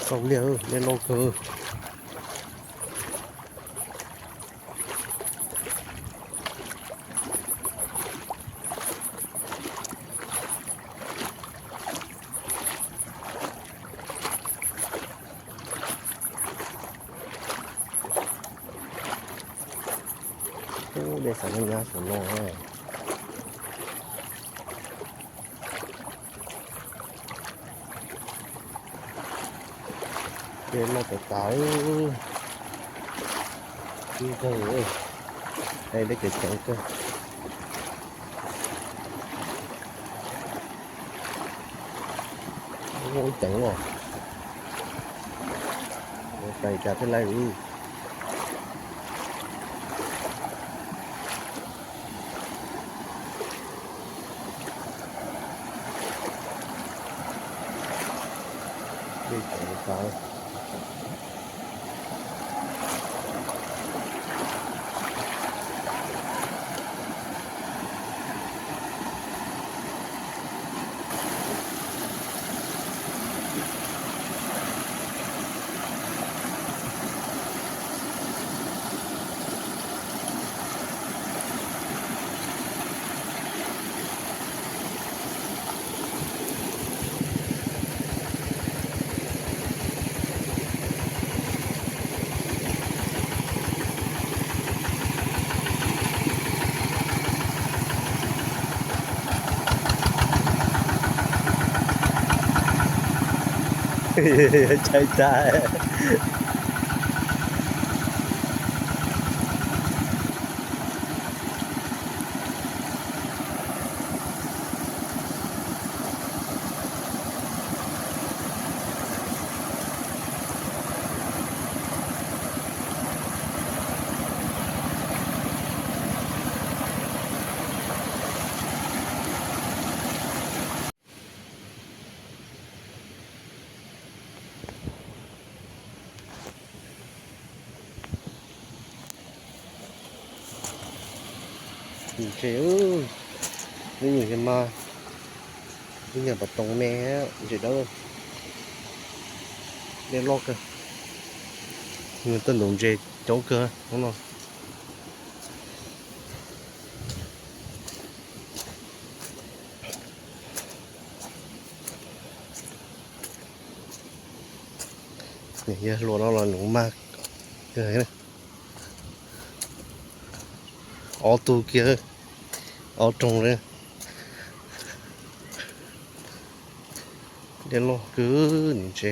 Tau liaj, liaj loj kawg. Ub, dej xav nyab saum no. Dej loj tas tas. Ub, kawg, dej kev ceev kawg. Ub, ceev os. Tais cas thiaj laij li. Dej ceev tas. Tshaib tshaib. Ntses, lub nyuam mas, lub nyuam pas toos me, ntses dawb, dej loj kawg. Tuaj ntaus ntses coob kawg no. Yog hluas no los nuv mas, ob tug kiag, ob roog li. Dej loj kawg, nws ntse.